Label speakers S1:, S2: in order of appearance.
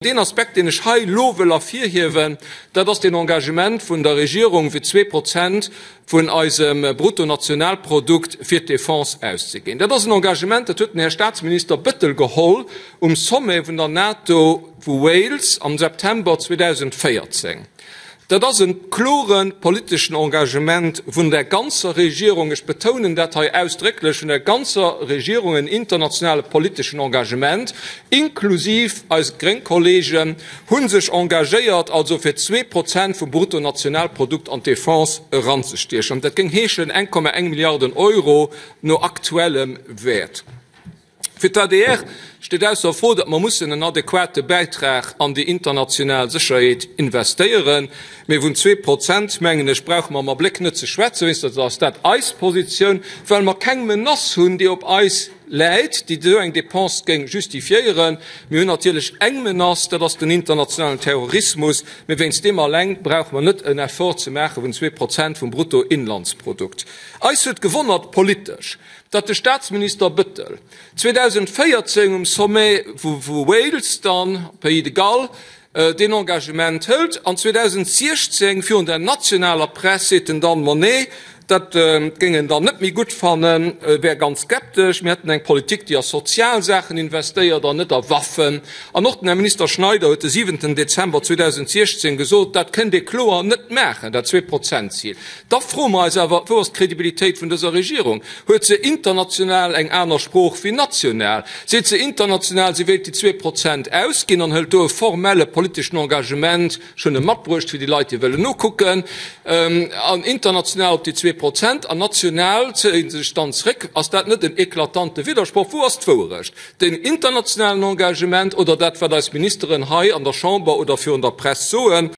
S1: Deen Aspekt, deen ech hei elo wëll ervirhiewen, dat ass deen Engagement vun der Regierung, fir 2% vun eisem Bruttonationalprodukt fir d'Defense auszeginn. Dat ass en Engagement, dat huet den Här Statsminister Bettel geholl um Sommet vun der NATO vu Wales am September 2014. Dat ass e klore politeschen Engagement vun der ganzer Regierung, ech betounen dat hei ausdrécklech, vun der ganzer Regierung, en internationale politeschen Engagement, inklusiv eis gréng Kollegen hu sech engagéiert, also fir 2% vum Bruttonationalprodukt an d'Defense eranzestiechen. Dat géing heeschen 1,1 Milliarden Euro no aktuellem Wäert. Fir d'ADR steet ausser Fro, datt mer mussen en adequate Bäitrag an déi international Sécherheet investéieren. Mee vun 2%, mengen ech, brauche mer am Abléck net ze schwätzen, wéinstens ass dat eis Positioun, well mer keng Menace hunn, déi op eis läit, déi esou eng Dépense géing justifiéieren. Mir hunn natierlech eng Menace, dat ass den internationalen Terrorismus, mee wéinst deem alleng brauche mer net en Effort ze maache vun 2% vum Bruttoinlandsprodukt. Eis huet gewonnert politesch, datt de Staatsminister Bettel 2014 um Sommet vu Wales, dann Pays de Galles, deen Engagement hëlt an 2016 virun der nationaler Press seet en dann, ma nee, dat géing en dann net méi gutt fannen, wär ganz skeptesch, mir hätten eng Politik, déi a sozial Saachen investéiert an net a Waffen. An och den Här Minister Schneider huet de siwenten Dezember 2016 gesot, dat kënnt ee kloer net maachen, dat Zweeprozentzil. Da froe mer eis awer, Wou ass d'Credibilitéit vun dëser Regierung? Huet se international eng aner Sprooch wéi national? Seet se international, si wéilt déi 2% ausginn an hëlt do e formelle politeschen Engagement, ech hunn e matbruecht fir déi Leit, déi wëllen nokucken, an international op déi 2% an national zéie se sech dann zréck? Ass dat net en eklatante Widdersproch? Wou ass d'Wouerecht? Den internationalen Engagement oder dat, wat eis Ministeren hei an der Chamber oder virun der Press soen?